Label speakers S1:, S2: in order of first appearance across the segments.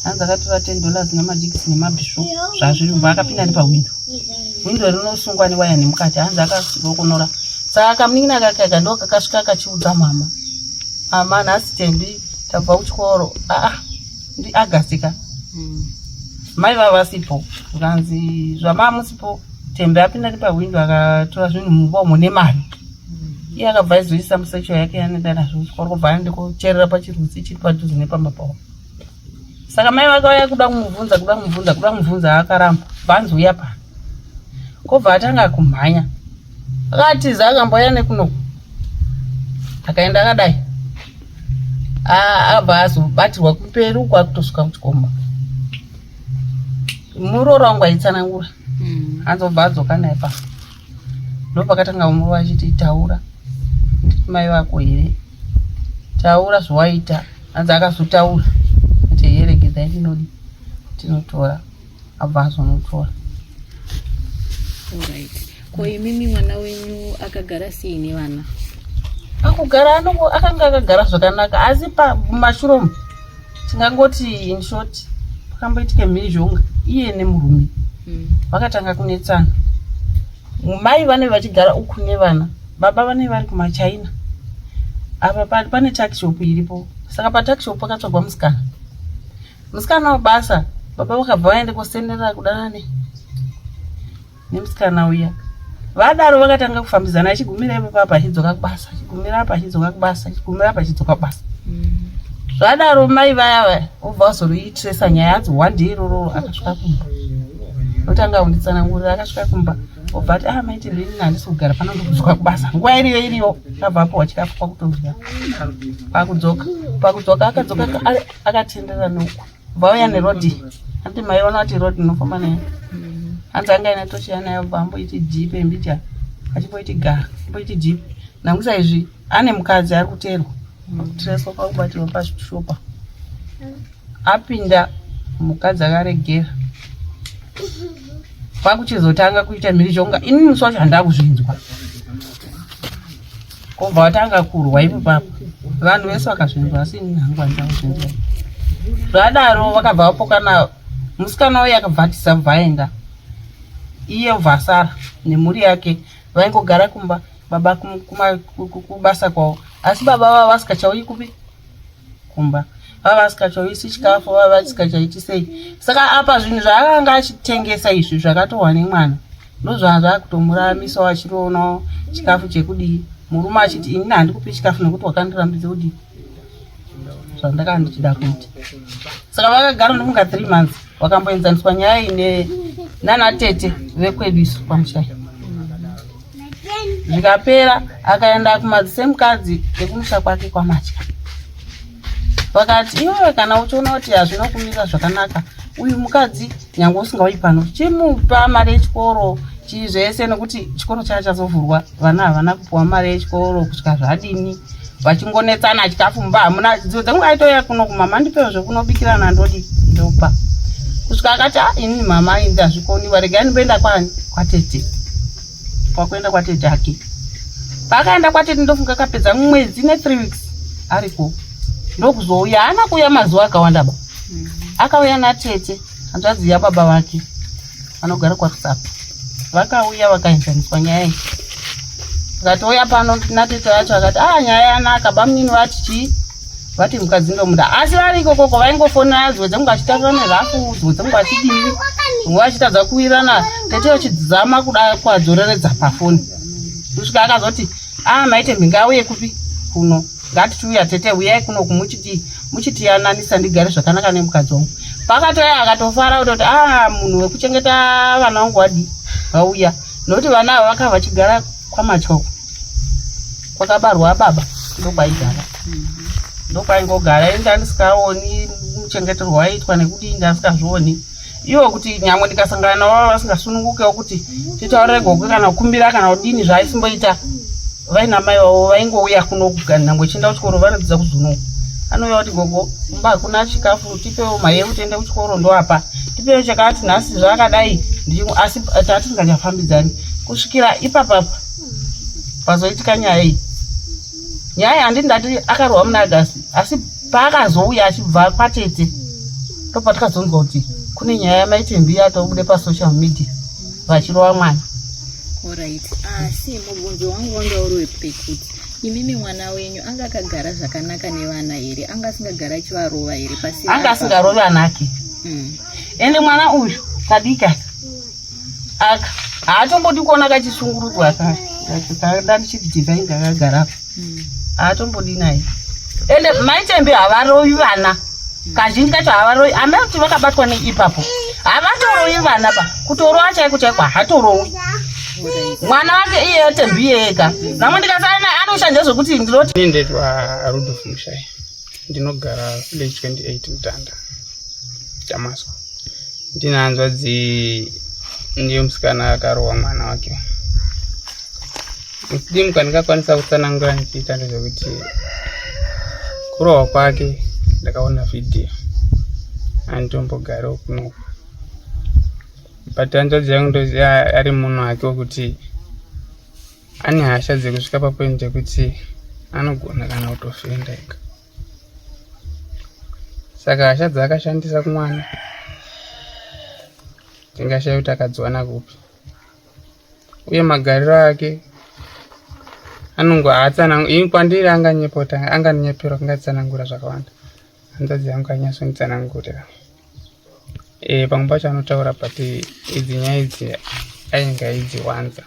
S1: Hanzi akatora $10 nemajigisi nemabhisvo zvazviri mumba, akapinda nepahwindo. Hwindo rinosungwa newaya nemukati, hanzi akarokonora. Saka kamunin'ina kake aka ndo kakasvika kachiudza mama. Mama nhasi Tembi tabva kuchikoro. Ah, ndi August ka. Mai vava vasipo. Zvikanzi zvamaa musipo Tembi apinda nepahwindo akatora zvinhu mumba umo nemari. Iye akabva aizoisa musecho yake yanoenda nazvo kuchikoro kubva aende kocherera pachirutsi chiri padhuze nepamba pavo. Saka mai vakauya kuda kumubvunza, kuda kumubvunza, kuda kumubvunza akaramba. Bvanzi uya pano. Kobva atanga kumhanya. Akatiza akambouya nekuno. Akaenda akadai. Abva azobatirwa kumberi uko akutosvika kuchikomba. Muroora wangu aitsanangura. Hanzi obva adzoka naye pano. Ndopakatanga kumurova achiti taura. Nditi mai vako here? Taura zvawaita. Hanzi akazotaura kuti here regedzai ndinodi tinotora. Abva azonotora.
S2: Alright. Ko imimi mwana wenyu akagara sei nevana?
S1: Akugara anongo akanga akagara zvakanaka asi pamashure umu tingangoti in short pakamboitika mhirizhonga iye nemurume vakatanga kunetsana. Mai vane vachigara uku nevana, baba vane vari kumaChina. Apa pane tuckshop iripo. Saka patuckshop pakatsvagwa musikana. Musikana webasa baba vakabva vaenda kosenderera kudanana nemusikana uya. Vadaro vakatanga kufambidzana achigumira ipapo apa achidzoka kubasa, achigumira apa achidzoka kubasa, achigumira apa achidzoka kubasa. Zvadaro mai vaya vaya vobva vazoroitiresa nyaya yanzi one day iroro akasvika kumba. Otanga kunditsanangurira akasvika kumba obva ati ah mai Tendai inini handisi kugara pano ndikudzoka kubasa. Nguva iriyo iriyo akabva apiwa chikafu kwakutodya. Kwakudzoka, pakudzoka akadzoka akatenderera neuku. Vauya nerodhi. Hanti maiona kuti rodhi inofamba nayo. Hanzi anga aine tochi yanayo bva amboiti jipe mbicha. Achimboiti ga, amboiti jipe. Nangusa izvi ane mukadzi ari kuteerwa. Kutereswa kwakubatirwa pashopa. Apinda mukadzi akaregera. Kwakuchizotanga kuita mhirizhonga. Ini musi wacho handina kuzvinzwa. Kobva watanga kurwa ipo papo. Vanhu vese vakazvinzwa asi ini hangu handina kuzvinzwa. Zvadaro vakabva vapokana musikana uye akabva atiza bva aenda. Iye obva asara nemhuri yake vaingogara kumba baba kubasa kwavo. Asi baba vava vasikachauyi kupi? Kumba. Vava vasikachauisi chikafu, vava vasikachaiti sei. Saka apa zvinhu zvaakanga achitengesa izvi zvakatohwa nemwana. Ndozvazvakutomuraramisawo achiroonawo chikafu chekudii. Murume achiti inini handikupi chikafu nekuti wakandirambidza kudii zvandakanga ndichida kuita. Saka vakagara ndofunga 3 months vakamboenzaniswa nyaya iyi nana tete vekwedu isu kwamushaya. Zvikapera akaenda kumadzise mukadzi ekumusha kwake kwaMatya. Vakati iwewe kana uchiona kuti hazvina kumira zvakanaka uyu mukadzi nyange usingauyi pano chimupa mari yechikoro chii zvese nekuti chikoro chaya chazovhurwa vana havana kupiwa mari yechikoro kusvika zvadini vachingonetsana chikafu mumba hamuna dzidzo dzangu aitouya kuno kumama ndipewo zvekunobikirana ndodi ndopa kusvika akati ah inini mama ini ndazvikoniwa regai ndimboenda kwani kwatete kwakuenda kwatete ake paakaenda kwatete ndofunga akapedza mwedzi ne3 weeks ariko ndokuzouya haana kuuya mazuva akawanda ba akauya natete hanzvadzi yababa vake vanogara kwaRusape vakauya vakaenzaniswa nyaya iyi akatouya pano natete vacho akati ah nyaya yanaka bamunini vati chii vati mukadzi ndomuda asi vari ikokoko vaingofonera dzimwe dzenguva achitaura nerafu dzimwe dzenguva achidii dzimwe vachitadza kuwirirana tete vachizama kuda kuadzoreredza pafoni kusvika akazoti ah maite mhinga auye kupi kuno ngatichiuya tete uyai kuno kumuchiti muchitiyananisa ndigare zvakanaka nemukadzi wangu pakatouya akatofara kutoti ah munhu wekuchengeta vana vangu wadii vauya nokuti vana ava vakava vachigara kwamatyoko kwakabarwa baba ndokwaigara ndokwaingogara ini ndandisikaoni muchengeterwo waiitwa nekudii ndandisingazvioni ivo kuti nyangwe ndikasangana navo vasingasunungukewo kuti titaurire gogwe kana kukumbira kana kudini zvaaisimboita vaina mai vavo vaingouya kuno nyangwe chienda kuchikoro vanodzidza kuzuno anouya kuti gogo kumba hakuna chikafu tipewo mari yekuti tiende kuchikoro ndoapa tipewo chakati nhasi zvakadai asi tatisingachafambidzani kusvikira ipapapa pazoitika nyaya iyi nyaya handi ndati akarohwa muna agasi asi paakazouya achibva kwatete Ndopatikazonzwa kuti kune nyaya yamaitembi yatobude pasocial media vachirova mwana.
S2: Alright. Asi mubvunzo wangu wanga uri wekuti imimi mwana wenyu anga akagara zvakanaka nevana here? Anga asingagara achivarova here pasina?
S1: Anga asingarovi ana ake. Ende mwana uyu kadiki aka aka haatombodi kuona kachishungurudzwa aka kada ndichiti divine kakagara apa haatombodi naye. Ende maitembi havarovi vana. Kazhinji kacho havarovi, amai kuti vakabatwa neipapo havatorovi vana pa kutorova chaiko chaiko haatorowi mwana wake iye tembi yega. Namwe ndikasara naye anoshanja zvekuti ndinoti
S3: Ini ndetwa Rudolf Mushai, ndinogara village 28 Mutanda, Damasco. Ndine hanzvadzi ndiye musikana akarohwa mwana wake. Muchidimuka ndingakwanisa kutsanangura ndichiita ndezvekuti kurohwa kwake ndakaona vhidhiyo, handitombogariwo kunoku, but hanzvadzi yangu ndoziva ari munhu wake wekuti ane hasha dzekusvika papoint yekuti anogona kana kutofenda ega. Saka hasha dzaakashandisa kumwana ndingashaya kuti akadziwana kupi, uye magariro ake anongo haatsanangura. Ini kwandiri anganyepota anganyeperwa kungatsanangura zvakawanda. Hanzvadzi yangu ainyatsonditsanangurira. Pamwe pacho anotaura, but idzi nyaya idzi ainge aidziwanza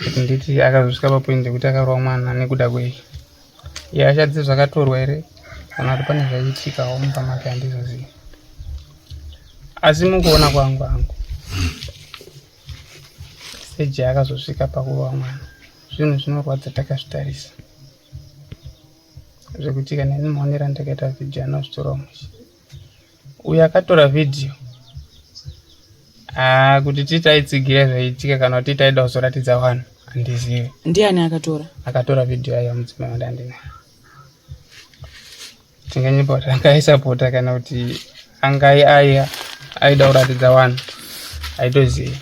S3: kuti nditi akazosvika papoint yekuti akarova mwana nekuda kwei. Iye hasha dzi zvakatorwa here kana kuti pane zvaiitikawo mumba make handizozivi. Asi mukuona kwangu hangu seji akazosvika pakurova mwana, zvinhu zvinorwadza takazvitarisa zvekuti kana ini maonero andakaita vhidhiyo anozvitora mushe. Uyo akatora vhidhiyo kuti titi aitsigira zvaiitika kana kuti titi aida kuzoratidza vanhu handizivi.
S4: Ndiani akatora?
S3: Akatora vhidhiyo aiwa mudzimai wandandinaye. Tinganyepa kuti anga aisapota kana kuti anga aida kuratidza vanhu aitoziva.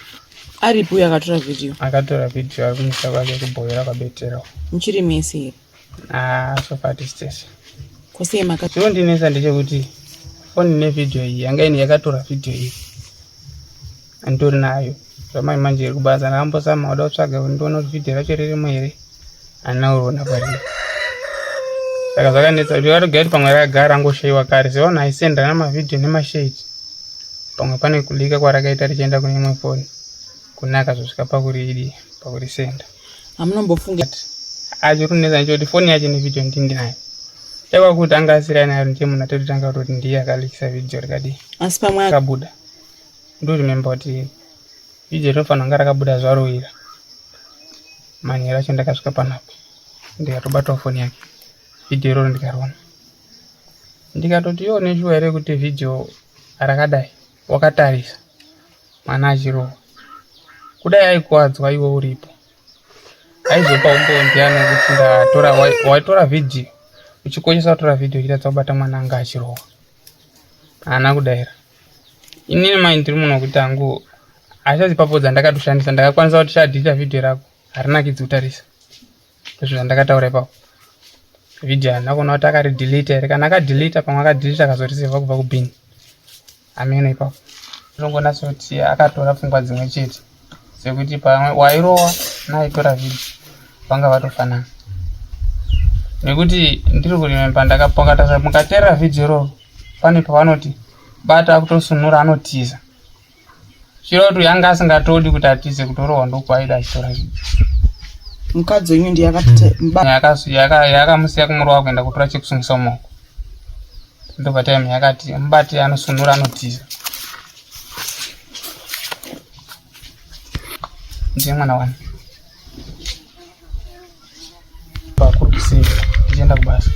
S4: Aripi uyo akatora vhidhiyo?
S3: Akatora vhidhiyo ari kumusha kwake kubhoyera kwabetero.
S4: Muchiri mese here?
S3: So far tisi tese.
S4: Kwosei maka
S3: Chinondinetsa ndechekuti foni nevhidhiyo iyi yanga ine yakatora vhidhiyo iyi anditori nayo zvamai manje iri kubasa. Ndakambozama kuda kutsvaga kuti ndione kuti vhidhiyo racho ririmo here, handina kuriona pariri. Saka zvakanetsa kuti vatogira kuti pamwe rakagara rangoshayiwa kare sevanhu aisendana mavhidhiyo nemashade, pamwe pane kulika kwarakaita richienda kune imwe foni kune akazosvika pakuridi pakurisenda.
S4: Hamunombofunga
S3: Acho kunetsa ndechekuti foni yacho nevhidhiyo ndindinayo chakwa kuti anga asiri anayo ndiye munhu atototanga kutoti ndiye akalikisa vhidhiyo rikadii
S4: asi pamwe
S3: rakabuda. Ndoremember kuti vhidhiyo rinofanira kunge rakabuda zvarowira manheru acho. Ndakasvika panapa ndikatobatawo foni yake, vhidhiyo iroro ndikariona, ndikatoti yo neshuwa here kuti vhidhiyo rakadai wakatarisa mwana achirohwa kudai aikuwadzwa iwe uripo aizopa umbowo ndiani wekuti ndatora waitora vhidhiyo uchikoshesa kutora vhidhiyo uchiratidza kubata mwana anga achirohwa? Haana kudaira. Inini mai ndiri munhu wekuti hangu hasha ipapo dzandakatoshandisa ndakakwanisa kuti shadhita vhidhiyo rako harinakidzi kutarisa. Ndizvo zvandakataura ipapo. Vhidhiyo handina kuona kuti akaridelete here, kana akadeleta pamwe akadeleta akazorisevha kubva kubhini hameno ipapo. Ndinongonatsa kuti akatora pfungwa dzimwe chete dzekuti pamwe wairowa naitora vhidhiyo vanga vatofanana, nekuti ndiri kurememba ndakapakatasa. Mukateerera vhidhiyo iroro pane pavanoti bata akutosunura anotiza, chiro kuti yanga asingatodi kuti atize kutorohwa ndokwaida achitora vhidhiyo.
S4: Mukadzi wenyu ndiye akati
S3: Yakamusiya kumurova kuenda kutora chekusungisa mumaoko, ndobva time yakati mubati anosunura anotiza. Ndiye mwana wani pakuri kusei ndichienda kubasa,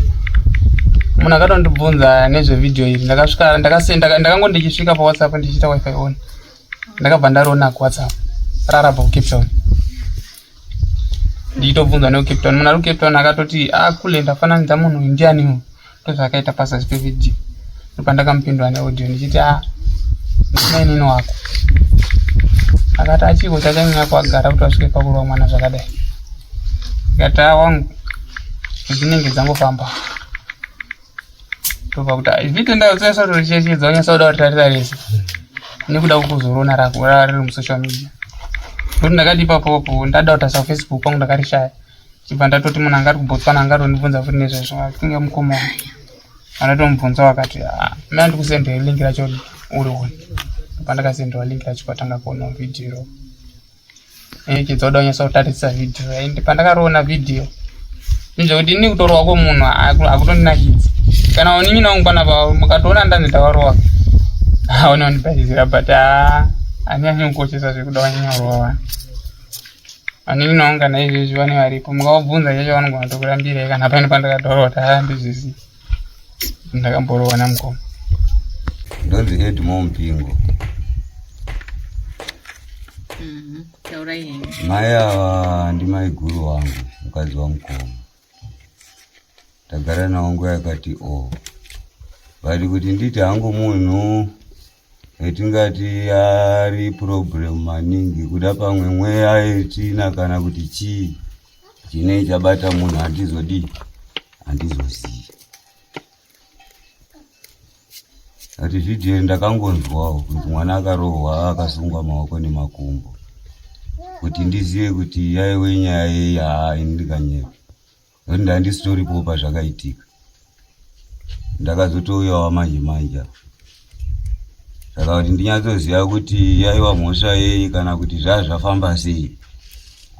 S3: munhu akatondibvunza nezvevhidhiyo iri. Ndakasvika ndakango ndichisvika paWhatsApp ndichiita WiFi on, ndakabva ndariona kuWhatsApp rarabva kuCape Town, ndichitobvunzwa nekuCape Town. Munhu ari kuCape Town akatoti akule ndafananidza munhu uyu ndiani uyu, ndozvaakaita pazasi pevhidhiyo. Ndopandakamupindura neaudio ndichiti a ndimainini wako. Akati achiko chachanyanya kuagara kuti vasvike pakurova mwana zvakadai. Ndikati a wangu dzinenge dzangofamba. Ndobva kuti vhidhiyo ndakanyatsa kutoricherechedza unyatsa kuda kuritarisa rese nekuda kwekuzoriona rako riri musocial media. Ndokuti ndakati ipapopo ndada kutarisa kufacebook kwangu ndakarishaya. Chibva ndatoti munhu anga ari kuBotswana anga atondibvunza futi nezvezvo atinge mukoma wangu. Andatomubvunza wakati ah, mina ndikusendere link racho urione. Pandakasenderwa link racho kwatanga kuona vhidhiyo iro. Chidza kuda kunyatsa kutarisa vhidhiyo and pandakaroona vhidhiyo ndezvekuti ini kutorohwa kwemunhu hakutondinakidzi kana unin'ina wangu panapa mukatoona ndanzi ndavarohwa haona undibhaidzira but haa hanyanyi kukoshesa zvekuda wanyanya kurohwa vanhu vanin'ina wangu kana izvezvi vane varipo mukavabvunza chacho vanogona kutokurambirai kana pane pandakatorohwa kuti haa ndizvizivi ndakamborohwa namukoma.
S5: Ndonzi Edmore Mpingo.
S2: Taurai henyu.
S5: Mai ava ndimaiguru wangu, mukadzi wamukoma. Tagara navo nguva yakati o. Oh. But kuti nditi hangu munhu etingati ari problem maningi kuda pamwe mweya yetsvina kana kuti chii chinei chabata munhu handizodii handizozii ati vhidhiyo ndakangonzwawo kuti mwana akarohwa akasungwa maoko nemakumbo kuti ndizive kuti yaiwe nyaya yei haa ini ndikanyepa nokuti ndandisitoripo pazvakaitika ndakazotouyawo manje manje saka kuti ndinyatsoziva kuti yaiwa mhosva yei kana kuti zvaa zvafamba sei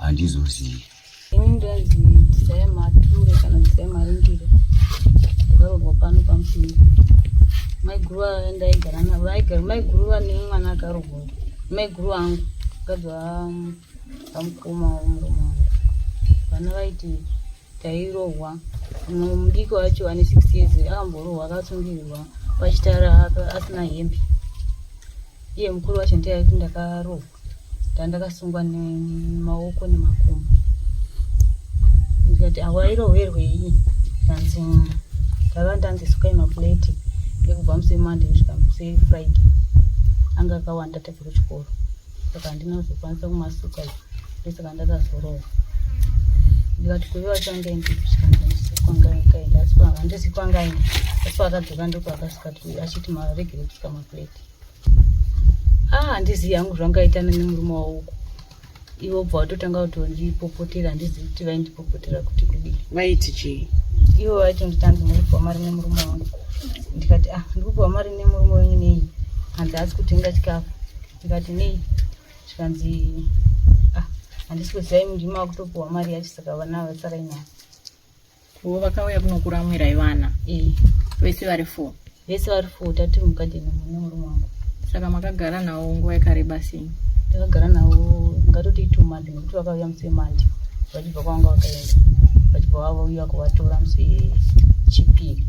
S5: handizozivi
S6: Ini ndonzi Desire Mature kana Desire Maringire. Ndakaroorwa pano paMupingo. Maiguru vaya ndaigara navo, vaigara maiguru vane mwana akaroorwa. Maiguru vangu mukadzi wamukoma wemurume wangu. Vana vaiti tairohwa. Mumwe mudiki wacho ane 6 years akamborohwa akasungirirwa pachitara asina hembe. Iye mukuru wacho ndiye aiti ndakarohwa. Ndandakasungwa nemaoko nemakumbo ndikati awairohwerwei kanzi ndava ndanzi sukai mapureti ekubva musi wemonday kusvika musi wefriday anga akawanda tabva kuchikoro saka handina kuzokwanisa kumasuka ndosaka ndakazorohwa ndikati kuve wacho angaendi kusvika asi handisi kwangaenda asi paakadzoka ndopaakasuka achiti maregere kusuka mapureti Ah, handizivi hangu zvangaitana nemurume wavo uko. Ivo bva vatotanga kutondipopotera handizivi kuti vaindipopotera kuti kudii.
S4: Vaiti chii?
S6: Ivo vaitonditi hanzi muri kupiwa mari nemurume wangu. Ndikati ah, ndiri kupiwa mari nemurume wenyu nei? Hanzi haasi kutenga chikafu. Ndikati nei? Zvikanzi ah, handisi kuziva imi ndimi makutopiwa mari yacho saka vana vasarai nayo.
S2: Ivo vakauya kunokuramwirai vana
S6: Eh,
S2: vese vari four.
S6: vese vari four tati mugadheni mune murume wangu.
S2: Saka makagara navo nguva yakareba sei?
S6: Ndakagara navo ngatoti 2 months nekuti vakauya musi weMonday vachibva kwavanga vakaenda vachibva vauya kuvatora musi wechipiri.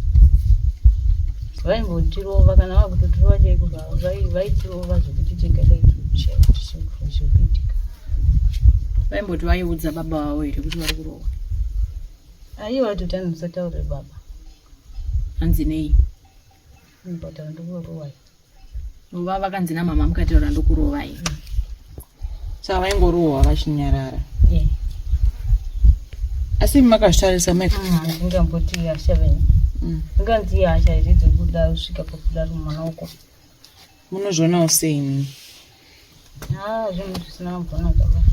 S6: Vaimbotirova kana vakutotirova chaiko vaitirova zvekuti tega taitoshaya kuti zviri kuitika.
S2: Vaimboti vaiudza baba vavo here kuti vari kurohwa?
S6: Aiwa vaitoti anzi musataurire baba.
S2: Hanzi nei?
S6: Mukataura ndokurovai.
S2: Va vakanzi namama mukataura ndokurovai.
S4: Saka vaingorohwa vachinyarara.
S6: Eh.
S4: Asi makazvitarisa mai?
S6: Ndingamboti hasha venyu. Ndinganzi hasha here dzekuda kusvika pakudaro mwana uko.
S4: Munozvionawo sei?
S6: Ah, zvinhu zvisina kubvana zvakadaro.